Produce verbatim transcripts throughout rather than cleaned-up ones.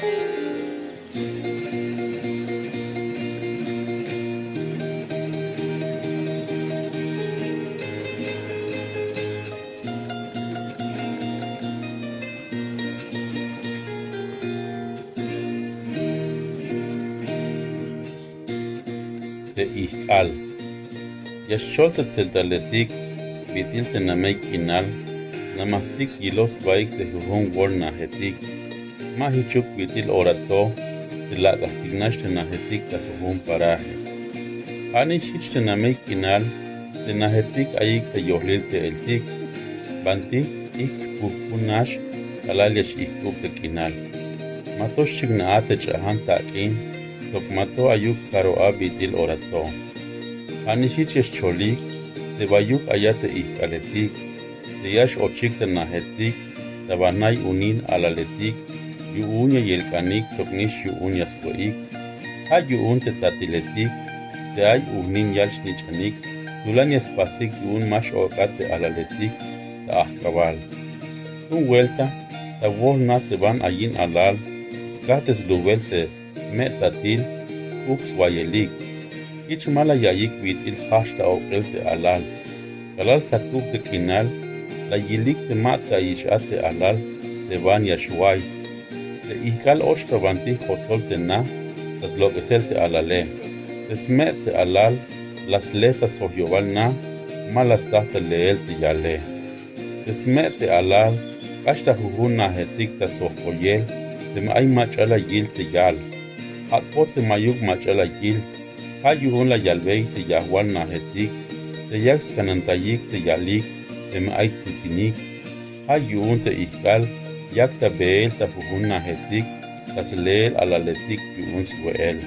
Te ijk'al. Ya xchol te tseltaletik bit'il te namey k'inal, namajtik yiloj sbaik te jujun wol najetik. Ma jichuk bit'il ora to te lak'ajtik nax te najetik ta jujun paraje. Ja' nix jich te namey k'inal te najetik ayik ta yojlil te'eltik. Banti ijk' jpujpun nax k'alal ya x-ijk'ub te k'inal. Ma to xchiknaj a te ch'ajan tak'in sok ma to ayuk karo a bit'il ora to. Ja' nix jich ya xcholik te bayuk aya te ijk'aletik, te ya x-ochik ta najetik ta banjay unin alaletik, yu'un ya yelk'anik sok nix yu'un ya swe'ik. Ja' yu'un te tatiletik te ay ujnin yal-snich'anik tulan ya spasik yu'un ma x-ok'at te alaletik ta ajk'abal. Jun welta ta wol na te ban ayin alal, skaj te slujbel te me'tatil k'uk swayelik. Jich ma la ya'iyik bit'il jajch ta ok'el te alal. K'alal sakub te k'inal la yilik te ma ta ayix a te alal te ban ya xway. Te ijk'al och ta banti jotol te na ta slok'esel te alale. Te sme' te alal la sle ta sjoyobal na, ma la staj ta leel te yale. Te sme' te alal k'ax ta jujun najetik ta sjojk'oyel teme ay mach'a la yil te yal. Jak'bot te ma'yuk mach'a la yil, ja' yu'un la yalbey te yajwal najetik te yak skanantayik te yalik teme ay tutinik. Ja' yu'un te ijk'al yak ta beel ta jujun najetik ta sleel alaletik yu'un swe'el.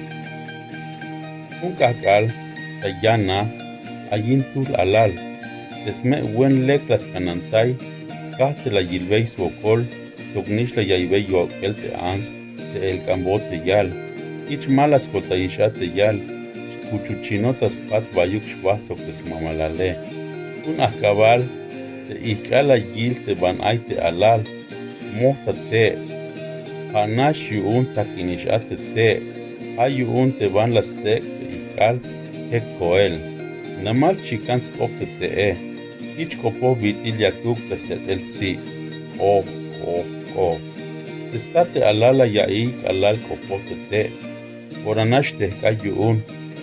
Jun k'ajk'al ta yan na ayin tul alal, te sme' wen lek la skanantay, skaj te la yilbey swokol sok nix la ya'iybey yok'el te ants te elk'anbot te yal. Jich ma la skoltayix a te yal, xkuchuchino ta spat bayuk xbajt sok te smamalale. Jun ajk'abal te ijk'al la yil te ban ay te alal, moj ta te'. Ja' nax yu'un takinix a te te'. Ja' yu'un te ban la stek' te ijk'al jek koel. Namal chikan sk'op te te'e. Jich k'opoj bit'il yakuk ta set'el si'. K'op, k'op, k'op. Te stat te alal la ya'iy k'alal k'opoj te te'. Ora nax te jk'ay yu'un,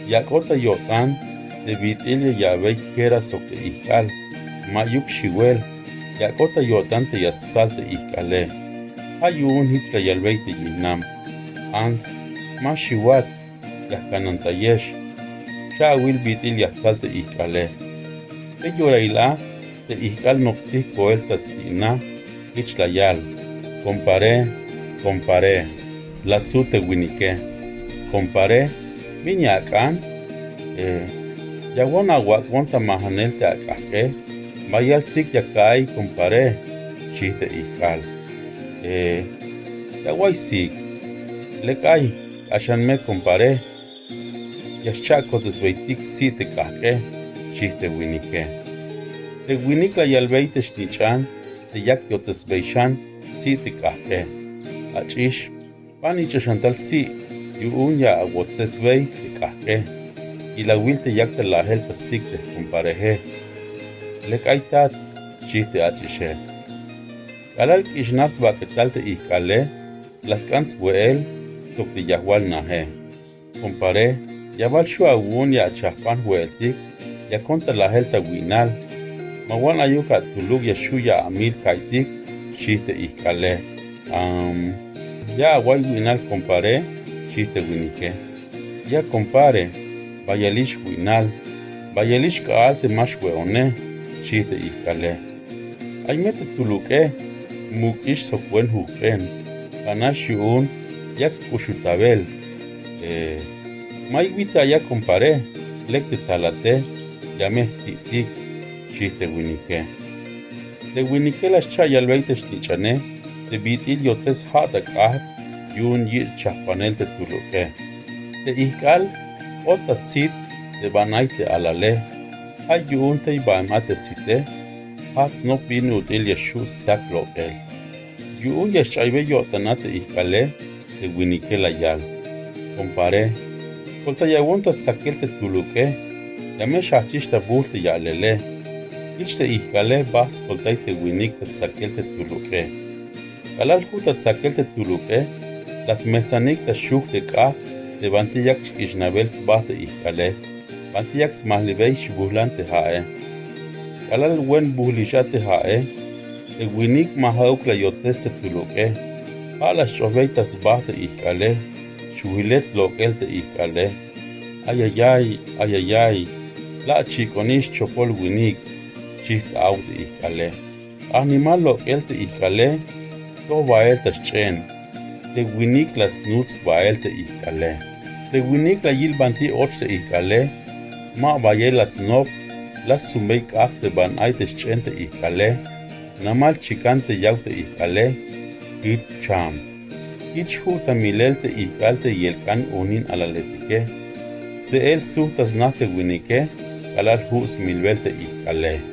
yak'ot ta yo'tan te bit'il ya ya'bey kera sok te ijk'al, ma'yuk xiwel, yak'ot ta yo'tan te ya stsal te ijk'ale. Ja' yu'un jich la yalbey te yijnam: Ants, ma xiwat, ya jkanantayex. Xja' awil bit'il ya jtsal te ijk'ale. Te yorail a te ijk'al noptik koel ta sbi' na, jich la yal: Kompare, kompare, la sut te winike. Kompare, bin ya ak'an? E, ya awon awak'bon ta majanel te ak'ajk'e, bayal sik ya ka'iy kompare, xchi te ijk'al. E, ya away sik. Lek ay, k'axan me kompare, ya xcha' kotsesbeytik si' te k'ajk'e, xchi te winike. Te winik la yalbey te snich'an te yak yotsesbey xan si' te k'ajk'e. Ach'ix, ban ich'a xan tal si' yu'un ya awotsesbey te k'ajk'e. Ilawil te yak ta lajel ta sik te jkompareje. Lek ay tat, xchi te ach'ixe. K'alal k'ixnaj sbak'etal te ijk'ale, la sk'an swe'el sok te yajwal naje. Kompare, ya bal xju' awu'un ya achajpan jwe'eltik, yakon ta lajel ta wi'nal. Ma wan ayuk atuluk ya xju' ya amil ka'iytik, xchi te ijk'ale. Am, ya away wi'nal kompare, xchi te winike. Ya kompare, bayalix wi'nal, bayalix k'aal te ma xwe'one, xchi te ijk'ale. Ay me te tuluk'e, muk'ix sok buen jujk'en, ja' nax yu'un yak jk'uxutabel. E, ma'yuk bi te aya kompare, lek te talate, ya me jti'tik, xchi te winike. Te winike la xcha' yalbey te snich'ane te bit'il yotses ja' ta k'ajt' yu'un yich' chajpanel te tuluk'e. Te ijk'al k'ot ta sit te ban ay te alale. Ja' yu'un tey baem a te site, jajch snop bin ut'il ya xju' stsak lok'el. Yu'un ya xch'aybey yo'tan a te ijk'ale, te winike la yal: Kompare, skoltayawon ta stsakel te tuluk'e. Ya me xjajchix ta bujl te ya'lele. Jich te ijk'ale bajt skoltay te winik ta stsakel te tuluk'e. K'alal jut ta tsakel te tuluk'e, la smejtsanik ta xujk te k'ajk' te banti yak xk'ixnabel sba te ijk'ale, banti yak smajlibey xbujlan te ja'e. K'alal wen bujlix a te ja'e, te winik ma ja'uk la yotes te tuluk'e. Ja' la xch'ojbey ta sba te ijk'ale. Xwilet lok'el te ijk'ale. Ayayay, ayayay, la' chik'onix chopol winik, xchi t'aw te ijk'ale. Jnimal lok'el te ijk'ale, toj bael ta xch'en. Te winik la snuts bael te ijk'ale. Te winik la yil banti och te ijk'ale, ma bayel la snop. La stsubey k'ajk' te ban ay te xch'en te ijk'ale. Namal chikan te yaw te ijk'ale, jich cham. Jich ju' ta milel te ijk'al te yelk'an unin alaletike. Tse'el sujt ta sna te winike k'alal ju' smilbel te ijk'ale.